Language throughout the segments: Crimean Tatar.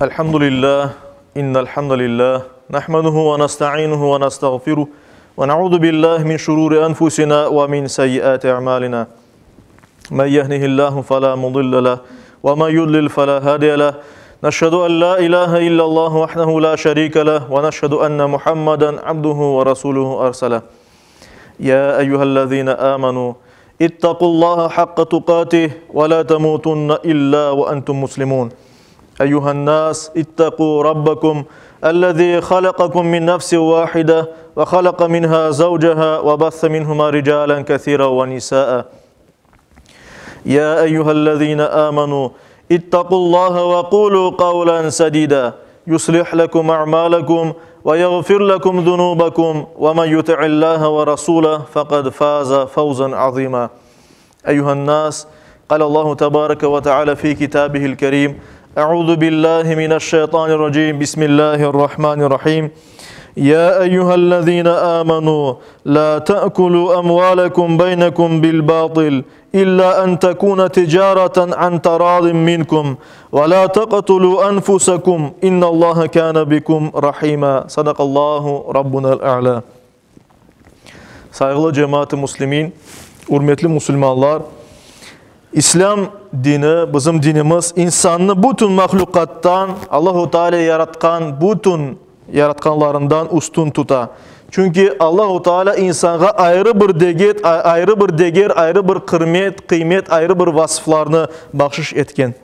الحمد لله إن الحمد لله نحمده ونستعينه ونستغفره ونعوذ بالله من شرور أنفسنا ومن سيئات أعمالنا من يهده الله فلا مضل له ومن يضلل فلا هادي له نشهد أن لا إله إلا الله وحده لا شريك له ونشهد أن محمدا عبده ورسوله أرسله يا أيها الذين آمنوا اتقوا الله حق تقاته ولا تموتن إلا وأنتم مسلمون أيها الناس اتقوا ربكم الذي خلقكم من نفس واحدة وخلق منها زوجها وبث منهما رجالا كثيرا ونساء يا أيها الذين آمنوا اتقوا الله وقولوا قولا سديدا يصلح لكم أعمالكم ويغفر لكم ذنوبكم ومن يطع الله ورسوله فقد فاز فوزا عظيما أيها الناس قال الله تبارك وتعالى في كتابه الكريم أعوذ بالله من الشيطان الرجيم بسم الله الرحمن الرحيم يا أيها الذين آمنوا لا تأكلوا أموالكم بينكم بالباطل إلا أن تكون تجارة عن تراض منكم ولا تقتلوا أنفسكم إن الله كان بكم رحيما صدق الله ربنا الأعلى Sayğılı cemaat-ı muslimin, ürmetli musulmanlar, İslâm dini, bizim dinimiz insannı bütün mahlüqattan, Allahu Teala yaratqan bütün yaratqanlarından üstün tuta. Çünki Allahu Teala insanğa ayrı bir deget, ayrı bir deger, ayrı bir qırmet, qıymet, ayrı bir vasıflarnı bahşış etken.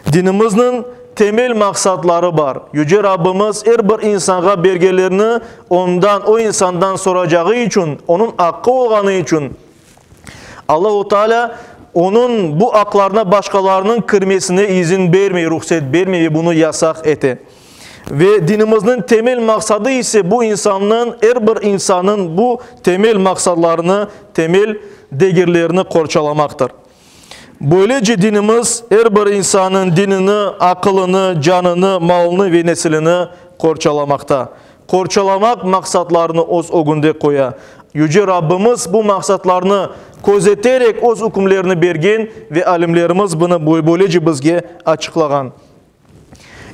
Dinimizniñ temel maqsatları bar. Yüce Rabbimiz er bir insanğa bergenlerini ondan, o insandan soracağı içün, onıñ aqqı olğanı içün, Allahu Teala onıñ bu aqlarına başqalarınıñ kirmesine izin bermey, ruhset bermey ve bunı yasaq ete. Ve dinimizniñ temel maqsadı ise bu insannıñ, er bir insannıñ bu temel maqsadlarını, temel degerlerini qorçalamaqtır. Böylece dinimiz er bir insannıñ dinini, aqılını, canını, malını ve nesilini qorçalamaqta. Qorçalamaq maqsatlarını öz ögünde qoya. Yüce Rabbimiz bu maqsatlarnı közeterek öz ükümlerini bergen ve alimlerimiz bunı böylece bizge açıqlağan.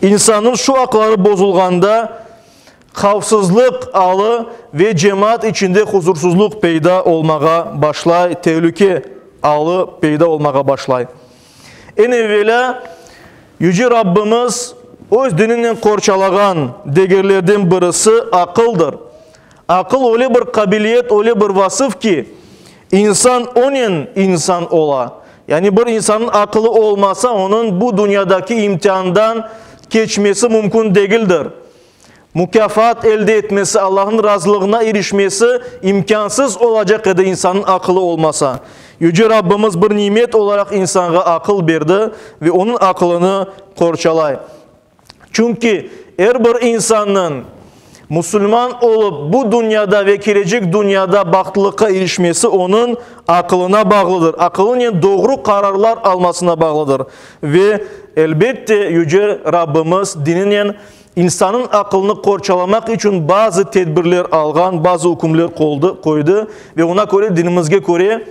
İnsannıñ şu aqları bozulğanda havfsızlıq alı ve cemaat içinde huzursuzluq peyda olmağa başlay, telüke alı peyda olmağa başlay. Eñ evelâ, Yüce Rabbimiz Öz dininen qorçalağan degerlerden birisi aqıldır. Aqıl öyle bir qabiliyet, öyle bir vasıf ki, insan onen insan ola. Yani bir insannıñ aqılı olmasa, onıñ bu dünyadaki imtiandan keçmesi mümkün degildir. Mukâfat elde etmesi, Allahnıñ razılığına irişmesi imkânsız olacaq edi insannıñ aqılı olmasa. Yüce Rabbimiz bir nimet olaraq insanğa aqıl berdi ve onıñ aqılını qorçalay. Çünki er bir insannıñ musulman olıp bu dünyada ve kelecek dünyada bahtlıqqa irişmesi onıñ aqılına bağlıdır, aqılınen doğru qararlar almasına bağlıdır. Ve, elbette, Yüce Rabbimiz dininen insannıñ aqılını qorçalamaq içün bazı tedbirler alğan, bazı ükümler qoydı ve oña köre, dinimizge köre,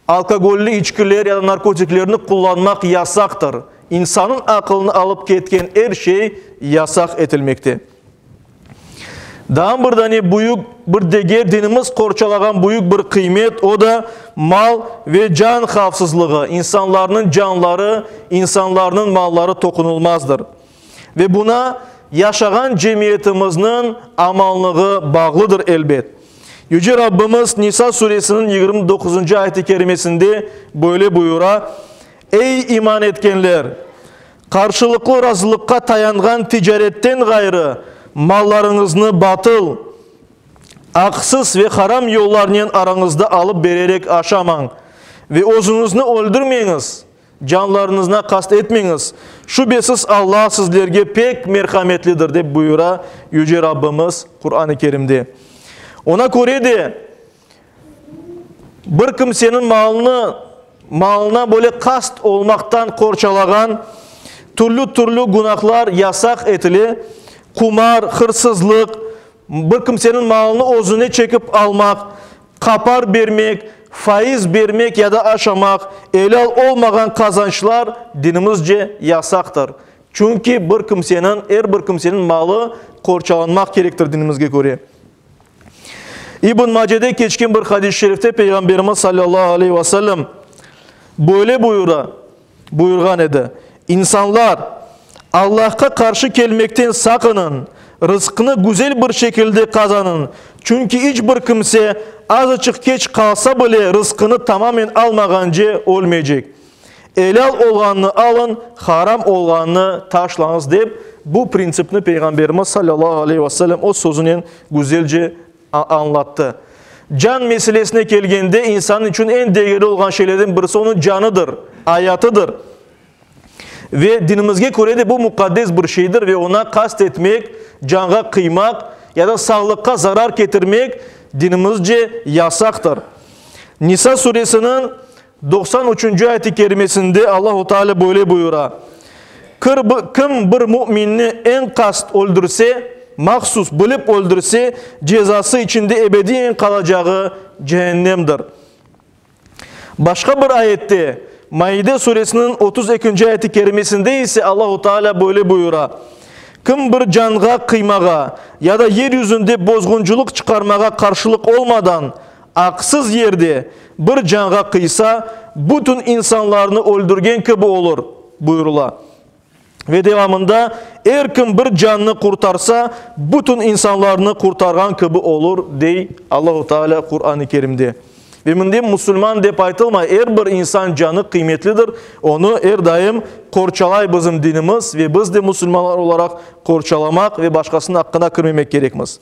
Alkogolli içkiler ya da narkotiklerni qullanmaq yasaqtır. İnsannıñ aqılını alıp ketken er şey yasaq etilmekte. Daa bir dane büyük bir deger dinimiz qorçalağan büyük bir qıymet, o da mal ve can havfsızlığı, insanlarnıñ canları, insanlarnıñ malları toqunılmazdır. Ve buna yaşağan cemiyetimizniñ amanlığı bağlıdır, elbet. Yüce Rabbimiz Nisa suresiniñ 29-ncı ayet-i kerimesinde böyle buyura, Ey iman etkenler! Qarşılıqlı razılıqqa tayanğan ticaretten ğayrı, mallarıñıznı batıl, aqsız ve haram yollarnen arañızda alıp bererek aşamañ ve özüñizni öldürmeñiz, Canlarıñızna qast etmeñiz, şübesiz Alla sizlerge pek merhametlidir, dep buyura Yüce Rabbimiz Quran-ı Kerimde. Oña köre de, bir kimseniñ malını, malına böyle qast olmaqtan qorçalağan türlü-türlü günahlar yasaq etile, qumar, hırsızlıq, bir kimseniñ malını özüne çekip almaq, Qapar bermek, faiz bermek ya da aşamaq, elâl olmağan qazançlar dinimizce yasaqtır. Çünki bir kimseniñ, er bir kimseniñ malı qorçalanmaq kerektir dinimizge köre. İbn Macede keçken bir hadis-i şerifte Peyğamberimiz sallallahu aleyhi ve sellem böyle buyura, buyurğan edi, İnsanlar, Allahqa qarşı kelmekten saqınıñ, rızqnı güzel bir şekilde qazanıñ, çünki iç bir kimse azıçıq keç qalsa bile rızqını tamamen almağance ölmeycek. Elâl olğanını alıñ, haram olğanını taşlañız, dep, bu printsipni Peyğamberimiz salâllahu aleyhi ve sellem öz sözünen güzelce añlattı. Can meselesine kelgende, insan içün eñ degerli olğan şeylerden birisi onıñ canıdır, ayatıdır. Ve dinimizge köre de bu muqaddes bir şeydir ve oña qast etmek, canğa qıymaq ya da sağlıqqa zarar ketirmek dinimizce yasaqtır. Nisa suresiniñ 93-nci ayet-i kerimesinde Allahu Teala böyle buyura, Kim bir müminni eñqast öldürse, mahsus, bilip öldürse, cezası içinde ebediyen qalacağı cehennemdir. Başqa bir ayette, Maide suresiniñ 32-nci ayet-i kerimesinde ise Allahu Teala böyle buyura, Kim bir canğa qıymağa ya da yer yüzünde bozğunculıq çıqarmağa qarşılıq olmadan, Aqsız yerde bir canğa qıysa, bütün insanlarnı öldürgen kibi olur, buyurıla. Ve devamında, Er kim bir cannı qurtarsa, bütün insanlarnı qurtarğan kibi olur, dey Allahu Teala Quran-ı Kerimde. Ve mında musulman dep aytılmay, er bir insan canı qıymetlidir, onı er daim qorçalay bizim dinimiz ve biz de musulmanlar olaraq qorçalamaq ve başqasınıñ aqqına kirmemek kerekmiz.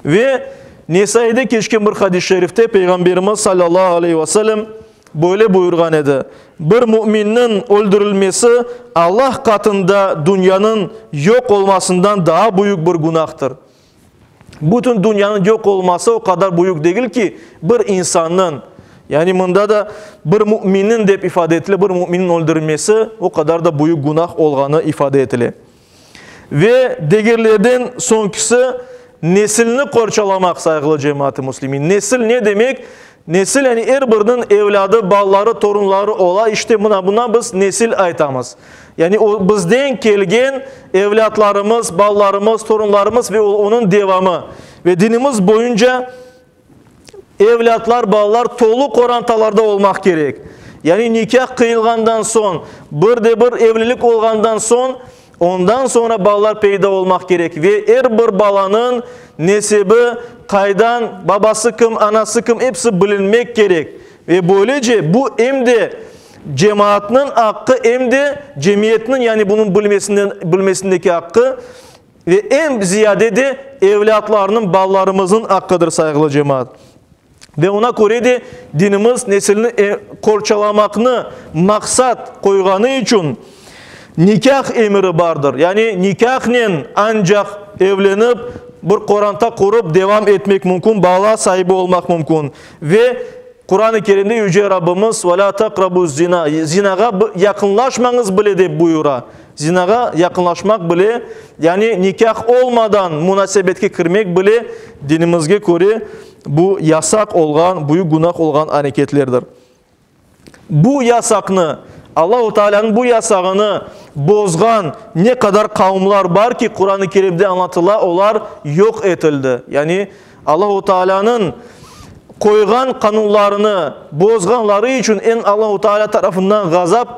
Ve Nesaide keçken bir hadis-i şerifte Peyğamberimiz salâllahu aleyhi ve sellem böyle buyurğan edi, Bir müminniñ öldürilmesi Allah qatında dünyanıñ yoq olmasından daa büyük bir günahtır. Bütün dünyanıñ yoq olması o qadar büyük degil ki, bir insannıñ, yani mında da bir müminniñ dep ifade etile, bir müminniñ öldürilmesi o qadar da büyük günah olğanı ifade etile. Ve degerlerden soñkisi, nesilni qorçalamaq, sayğılı cemaat-ı müslimin. Nesil ne demek? Nesil, yani er biriniñ evlâdı, balaları, torunları ola, işte mına buna biz nesil aytamız. Yani o bizden kelgen evlâtlarımız, balalarımız, torunlarımız ve onıñ devamı. Ve dinimiz boyunca Evlâtlar, balalar tolu qorantalarda olmaq kerek. Yani nikâh qıyılğandan soñ, bir de bir evlilik olğandan soñ, ondan soñra balalar peyda olmaq kerek. Ve er bir balanıñ nesebi, qaydan, babası kim, anası kim, episi bilinmek kerek. Ve böylece bu em de cemaatnıñ aqqı, em de cemiyetniñ, yani bunıñ bilmesinden, bilmesindeki aqqı. Ve eñ ziyade de evlâtlarnıñ, balalarımıznıñ aqqıdır, sayğılı cemaat. Ve oña köre de dinimiz nesilni qorçalamaqnı maqsat qoyğanı içün nikâh emiri bardır. Yani nikâhnen ancaq evlenip, bir qoranta qurıp devam etmek mümkün, bala saibi olmaq mümkün. Ve Quran-ı Kerimde Yüce Rabbimiz, Ve lâ taqrabuz-zina, zinağa yaqınlaşmañız bile dep buyura. Zinağa yaqınlaşmaq bile, yani nikâh olmadan munasebetke kirmek bile dinimizge köre bu yasaq olğan, büyük günah olğan areketlerdir. Bu yasaqnı, Allahu Tealânıñ bu yasağını bozğan ne qadar qavımlar bar ki, Quran-ı Kerimde añlatıla, olar yoq etildi. Yani Allahu Tealânıñ qoyğan qanunlarını bozğanları içün en Allahu Teala tarafından ğazap,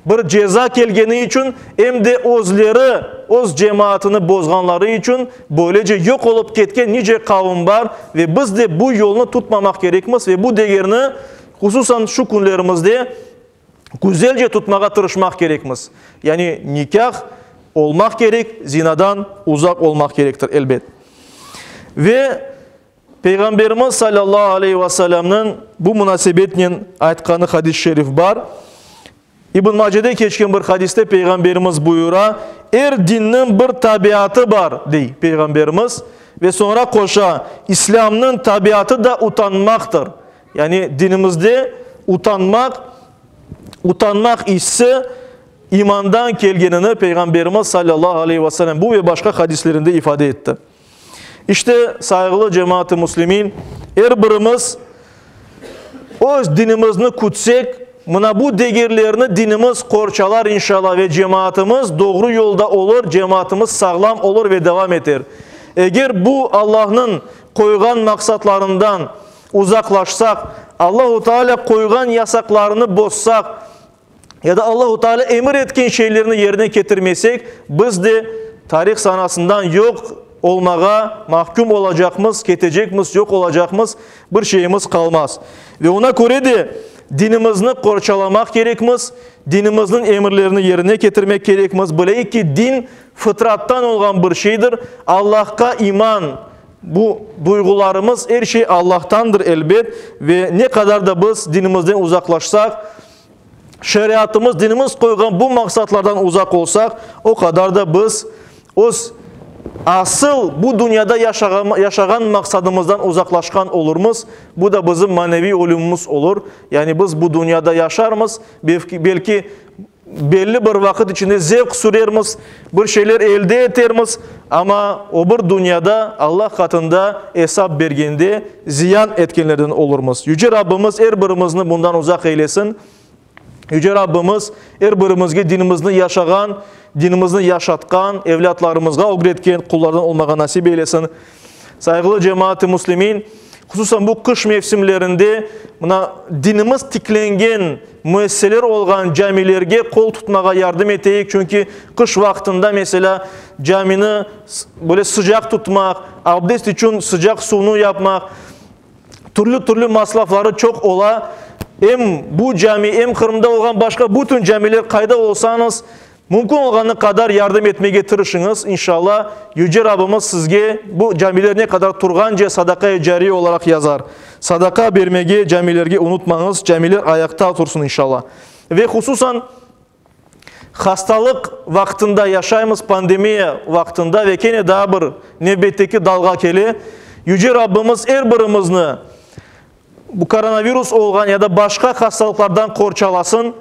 bir ceza kelgeni içün, em de özleri öz cemaatını bozğanları içün böylece yoq olıp ketken nice qavım bar ve biz de bu yolnı tutmamaq kerekmiz ve bu degerni hususan şu künlerimizde güzelce tutmağa tırışmaq kerekmiz. Yani nikâh olmaq kerek, zinadan uzaq olmaq kerektir, elbet. Ve Peyğamberimiz salâllahu aleyhi ve sellemniñ bu munasebetnen aytqanı hadis-i şerif bar. İbn Macede keçken bir hadiste Peyğamberimiz buyura, Er dinniñ bir tabiatı bar, dey Peyğamberimiz, ve soñra qoşa, İslâmnıñ tabiatı da utanmaqtır. Yani dinimizde utanmaq, utanmaq issi imandan kelgenini Peyğamberimiz salâllahu aleyhi ve sellem bu ve başqa hadislerinde ifade etti. İşte, sayğılı cemaat-ı müslimin, er birimiz öz dinimizni kütsek, mına bu degerlerni dinimiz qorçalar inşallah ve cemaatımız doğru yolda olur, cemaatımız sağlam olur ve devam eter. Eger bu Allahnıñ qoyğan maqsatlarından uzaqlaşsaq, Allahu Teala qoyğan yasaqlarını bozsaq, ya da Allahu Teala emir etken şeylerni yerine ketirmesek, biz de tarih sanasından yoq olmağa mahküm olacaqmız, ketecekmiz, yoq olacaqmız, bir şeyimiz qalmaz. Ve oña köre de dinimizni qorçalamaq kerekmiz, dinimizniñ emirlerini yerine ketirmek kerekmiz. Bileyik ki, din fıtrattan olğan bir şeydir, Allahqa iman, Bu duyğularımız, er şey Allahtandır, elbet, ve ne qadar da biz dinimizden uzaqlaşsaq, şeriatımız, dinimiz qoyğan bu maqsatlardan uzaq olsaq, o qadar da biz öz asıl bu dünyada yaşağan maqsadımızdan uzaqlaşqan olurmız. Bu da bizim maneviy ölümimiz olur. Yani biz bu dünyada yaşarmız, belki Belli bir vaqıt içinde zevq sürermiz, bir şeyler elde etermiz, amma o bir dünyada Allah qatında esap bergende ziyan etkenlerden olurmız. Yüce Rabbimiz er birimizni bundan uzaq eylesin. Yüce Rabbimiz er birimizge dinimizni yaşağan, dinimizni yaşatqan, evlâtlarımızğa ögretken qullardan olmağa nasip eylesin. Sayğılı cemaat-ı müslimin, hususan bu qış mevsimlerinde mına dinimiz tiklengen müesseseler olğan camilerge qol tutmağa yardım eteyik, çünki qış vaqtında, meselâ, camini böyle sıcaq tutmaq, abdest içün sıcaq suvnu yapmaq, türlü-türlü masrafları çoq ola. Em bu cami, em Qırımda olğan başqa bütün camiler, qayda olsañız, Mümkün olğanı qadar yardım etmege tırışıñız, inşalla, Yüce Rabbimiz sizge bu camiler ne qadar turğance sadaqa-i cariye olaraq yazar. Sadaqa bermege camilerge unutmañız, camiler ayaqta tursın inşalla. Ve hususan hastalıq vaqtında yaşaymız, pandemiya vaqtında ve kene daa bir nevbetteki dalğa kele. Yüce Rabbimiz er birimizni bu koronavirus olğan ya da başqa hastalıqlardan qorçalasın.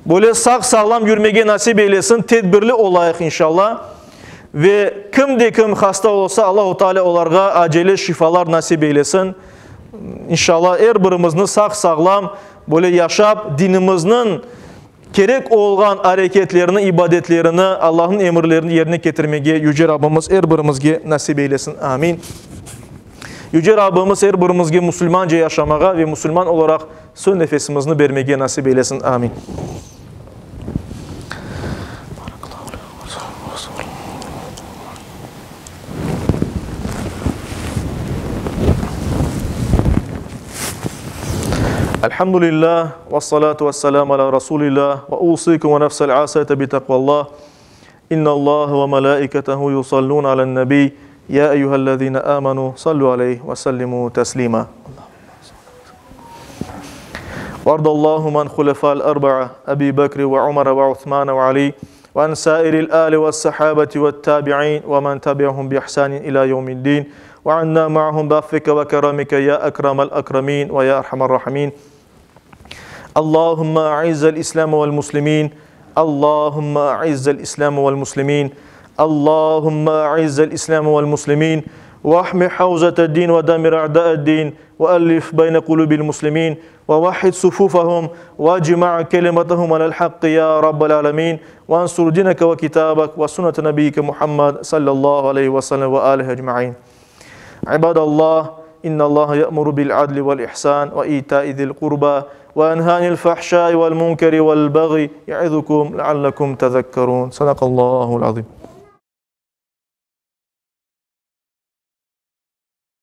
Böyle sağ-sağlam yürmege nasip eylesin, tedbirli olayıq inşallah. Ve kim de kim hasta olsa, Allahu Teala olarğa acele şifalar nasip eylesin. İnşallah er birimizni sağ-sağlam böyle yaşap, dinimizniñ kerek olğan areketlerini, ibadetlerini, Allahnıñ emirlerini yerine ketirmege Yüce Rabbimiz er birimizge nasip eylesin. Amin. Yüce Rabbimiz er birimizge musulmanca yaşamağa ve musulman olaraq soñ nefesimizni bermege nasip eylesin. Amin. Elhamdülillah, ve salatu ve selamu ala Rasulillah, ve usikum ve nefsel asayte bi taqvallah. İnnallaha ve melaiketehu yusallun alen nebi, ya eyyühellezine amenu sallu aleyh ve sellimu teslima. وارض اللهم عن خلفاء الأربعة أبي بكر وعمر وعثمان وعلي وعن سائر الآل والصحابة والتابعين ومن تبعهم بإحسان إلى يوم الدين وعنا معهم بعفوك وكرمك يا أكرم الأكرمين ويا أرحم الراحمين اللهم أعز الإسلام والمسلمين اللهم أعز الإسلام والمسلمين اللهم أعز الإسلام والمسلمين واحمي حوزة الدين ودمر أعداء الدين وألف بين قلوب المسلمين ووحد صفوفهم واجمع كلمتهم على الحق يا رب العالمين وانصر دينك وكتابك وسنة نبيك محمد صلى الله عليه وسلم وآله أجمعين عباد الله إن الله يأمر بالعدل والإحسان وإيتاء ذي القربى وينهى عن الفحشاء والمنكر والبغي يعظكم لعلكم تذكرون صدق الله العظيم.